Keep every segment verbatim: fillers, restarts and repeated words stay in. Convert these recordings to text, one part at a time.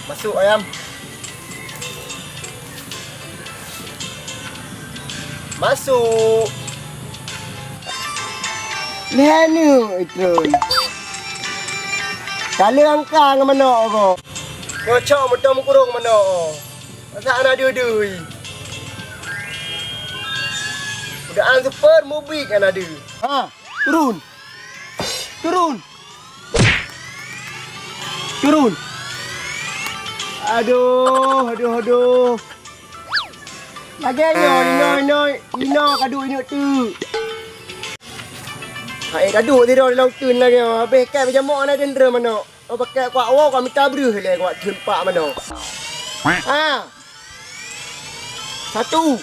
Masuk, ayam. Masuk. Lheuh nyoe, Itrun. Ka lheuh angka ngon manok ko. Nyoe cok meutom kurong manok. Masa hana dui-dui. Udaan super mubik hana dui. Ha, turun. Turun. Turun. Aduh, aduh, aduh. Lagèe nyoe, inoe, inoe, inoe ka duek ineuk teuk. Hai, ka duek sidroe di lam uteuen lagèe nyoe. Habéh kèe beujamok na dendera manok. Oh, pakai kuak woe, kuak mita breuh lé, kuak teumpak manok. Ha. Satu.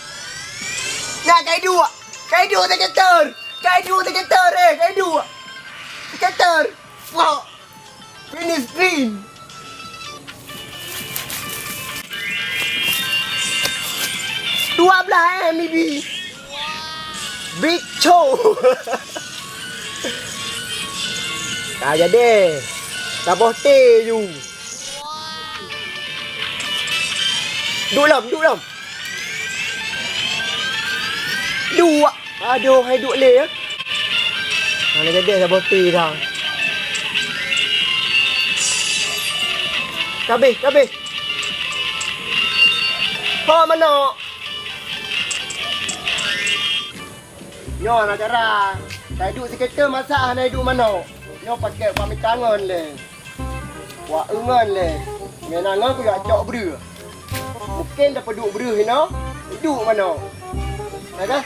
Nah, kai duek. Kai duek seketer. Kai duek seketer, eh, kai duek. Seketer. Wah. Finish green. Dua belas, eh, M B B. Big Cho. Ka jadi. Saboh teh ju. Duek lom, duek lom. Duek. Aduh, hai duek lé, ya. Hana jadi saboh teh dah. Kabeh, kabeh. Ho manok. Nyoe na cara. Ka iduek sikeute masak hana iduek manok. Nyoe pakai kuak mita ngon lé. Kuak eu ngon lé. Meunan ngon kujak cok breuh. Mungken tapeuduek breuh inoe, iduek manok. Ada?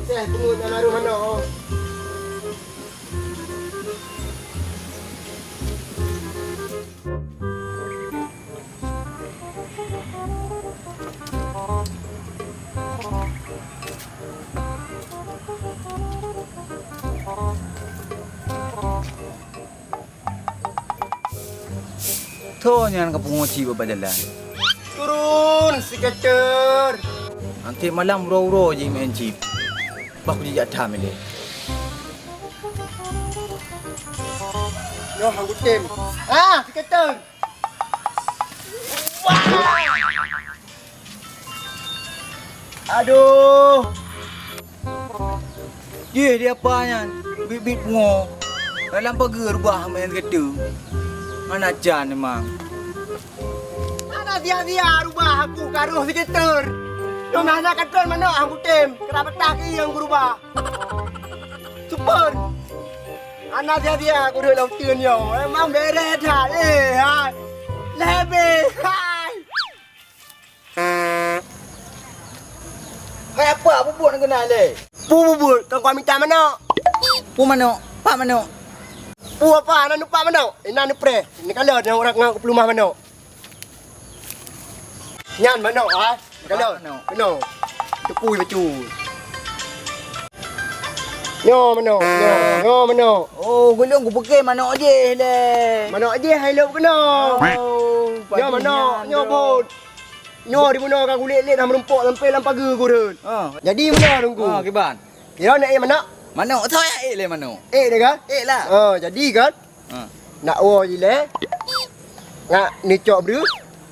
Teh pungut nyang naruh manok. Tho nyan ka pungo cit bak jalan. Turun, siketer. Angkét malam uroe-uroe jimeu'en cit. Bah kujijak tham ilée. Nyoe hang kutem. Ah, siketer. Aduh. Yeh, di apa nyan? Bit-bit pungo. Dalam pageue rubah main keu tu. Hana can memang. Hana sia-sia rubah aku karoh siketer. Nyoe hana katrôn manok aku tem. Kena petah keu yang berubah. Super. Hana sia-sia aku duduk dalam uteuen nyoe. Memang beres that. Eh, hai. Lebih. Hai. Hai apa? Bubut nak keunan lé? Pu bubut, kan kuat mita manok. Pu manok, pak manok. Pu apa? Anak numpak manok. Eh, na nupreh. Ni kalau ada orang ngau kepelumah manok. Nyan manok, ha? Kalau manok. Manok. Tepui betul. Nyoe manok, nyoe, nyoe manok. Oh, gulong kupikir manok jih lé. Manok jih hai lop keunoe. Oh, nyoe manok, nyoe bot. Nyoe di bunoe ka kulék-lék dah meurumpok sampai lam pageue kureueng. Ah. Jadi meunoe Teungku. Ah, kiban. Kira nak ék manok? Manok, soe nyang ék lé manok? Ék deh kan? Ék lah. Ah, jadi kan? Ah. Nak woe ilée. Nak neucok breuh.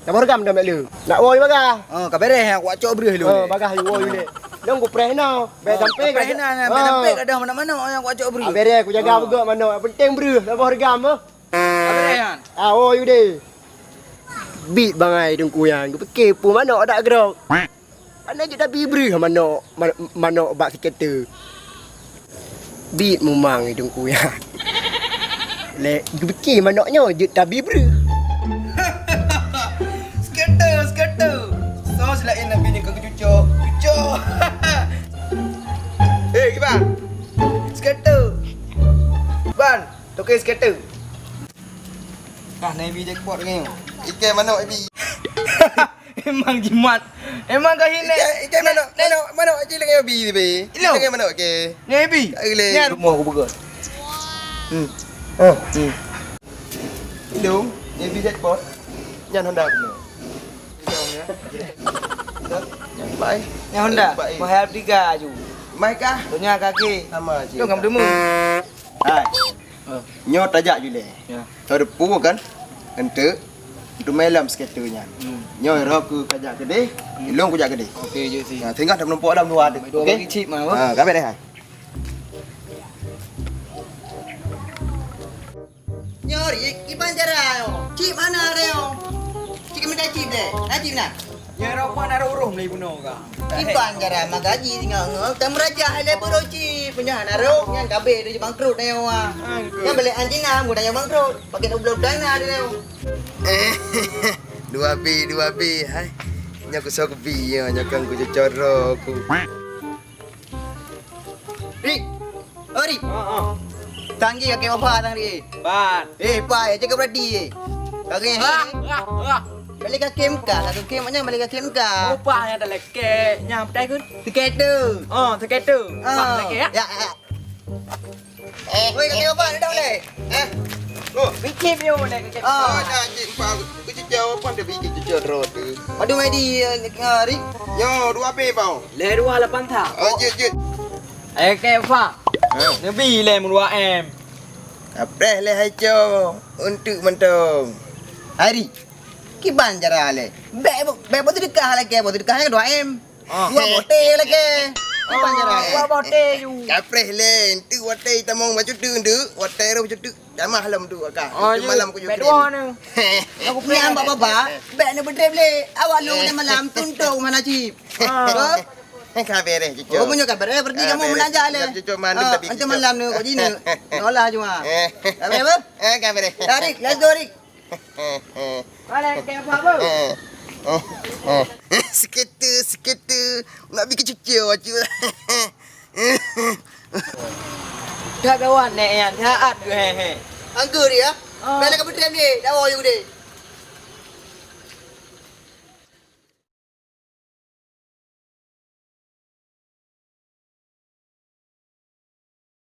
Saboh reugam dah mek lé. Nak woe bagah. Ah, ka beres, aku cok breuh lé. Ah, bagah woe ilée. Dong kupreh na. Bèk sampai ka. Preh na, bèk sampai ka dah manok-manok nyang aku cok breuh. Ah, beres, kujaga beugok manok. Yang penting breuh, saboh reugam ah. Abang Rayhan. Ah, oh, you deh. Bit bangai Teungku nyan. Kupikir peue manok dak grok. Pandai jeuet tabi breuh manok, man-, manok bak siketer. Bit mumang Teungku nyan. Lé, kupikir manok nyoe jeuet tabi breuh. Siketer, siketer. Soe selain Nabi ni keu cucok? Cucok. Eh, kiban. Siketer. Ban. Toke siketer. Kah na Ebi jackpot nyoe. Ikai manok Ebi. Emang jimat. Emang kah ini? Ikai, ikai manok, manok, manok cili ngon Ebi, Ebi. Ilo. Cili ngon manok ke? Ngon Ebi. Nyan. Rumoh aku peugah. Hmm. Ah. Hmm. Ilo, Ebi jackpot. Nyan Honda aku. Bye. Nyan Honda. Bye. Mahal tiga aju. Mai kah? Donya kaki. Sama je. Tu ngam demu. Hai. Oh. Nyoe tajak julée. Ya. Tadepu kan? Enteuk. Untuk malam sekitar nyan. Hmm. Nyoe roh ku kajak keudeh, hmm, ilong kujak keudeh. Oke, jeuet sih. Nah, tinggal dah menumpuk dalam dua tu. Dua. Oke? Bagi cip mah, apa? Ha, kabe deh, hai. Nyoe, Rik, kiban cara nyoe. Cip hana aré nyoe. Cik minta cip deh. Na cip na? Nyoe rokok na uruh meuli bunoe ka. Kiban cara magaji tinggal ngon tam raja hai le boro cip. Punya hana rok nyan kabeh dia bangkrut na nyoe. Nyan balik anjina mudah nyoe bangkrut. Pakai dua belas dana dia nyoe. Dua bi, dua bi, hai. Nyoe ku sok bi nyoe, nyoe kan ku cocoro ku. Rik. Oh, Rik. Ha, ha. Tanggi kaki bapa tang Rik. Pat. Eh, pai, jaga berhati. Kaki. Ha, ha, ha. Balik kaki muka, kaki muka macam balik kaki muka. Upah yang dah lekek, nyam petai kun. Tiket tu. Oh, tiket tu. Ah. Pak lekek ya? Ya, ya. Eh, woi, kaki bapa dah boleh. Eh. Oh. Bikin dia boleh kaki. Ah. Oh, dah cik empat. Kecicau apa dia bikin cicau terus tu? Aduh, mai di, eh, Rik. Nyoe dua pe bau. Leh dua lapan tha. Oh, jut, jut. Eh, Kak Fa. Ha? Neubi lé meudua M. Kapreh lé hai co, untuk mantong. Hari, kiban cara lé. Bèk, bèk beuteudeukah lagèe, beuteudeukah nyan dua M. Ah. Dua bote lagèe. Kiban cara lé. Dua bote ju. Kapreh lé, entu bote tamong bacut tu, entu bote ro bacut tu. Dah malam tu, Kak. Oh, itu malam aku bèk dua ni. Aku nyang bak baba, bèk ni beudrep lé. Awak lu dah malam tuntung mana cip. Ah. Ka bereh, cucu. Oh, punya ka bereh, berarti kamu bereh. Menajak lé. Cucu mandum tapi. Antum malam ni kok jini. Olah cuma. Eh. Ka bereh apa? Eh, ka bereh. Tarik, let's go, Rik. Balik ke apa, Bu? Sekitu, sekitu. Nak bikin cucu, cucu. Dah kawan nek yang saat tu, he, he. Anggur ya? Oh. Balik ke betul ni, dah awal you deh.